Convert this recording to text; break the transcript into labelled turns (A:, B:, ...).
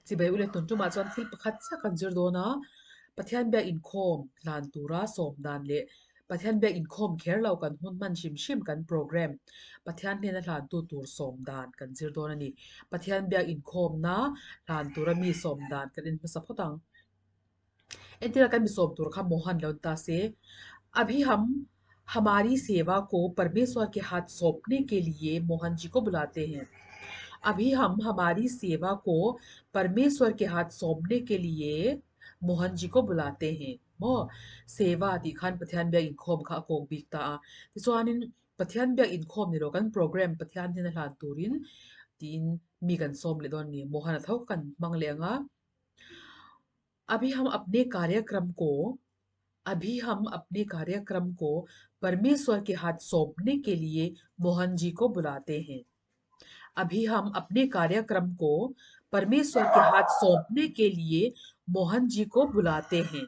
A: Chibai ule tun tumah chuan thil pakhat chiah kan zir dawn a, Pathian biak inkhawm hlan tura sawm dan leh Pathian biak inkhawm kher lo kan hun hman hrim hrim kan program Pathian hnena hlantu tur sawm dan kan zir dawn a ni. Pathian biak inkhawmna hlan tura mi sawm dan kan en hmasa phawt ang. Entirah kan mi sawm tur kha Mohan lo ni ta se, Abhi hum hamari seva ko Parmeshwar ke hath sawpne ke liye Mohan ji ko bulate hain. Abhi hum hamari seva ko Parmeshwar ke hath sawpne ke liye Mohan ji ko bulate hain. Maw? Seva tih khan Pathian biak inkhawm kha a kawk bik ta a. Tichuanin Pathian biak inkhawm ni lo kan program Pathian hnena hlan turin tiin mi kan sawm leh dawn a ni. Mohan a tho kha kan hmang leh ang a. अभी हम अपने कार्यक्रम को अभी हम अपने कार्यक्रम को परमेश्वर के हाथ सौंपने के लिए मोहन जी को बुलाते हैं। अभी हम अपने कार्यक्रम को परमेश्वर के हाथ सौंपने के लिए मोहन जी को बुलाते हैं।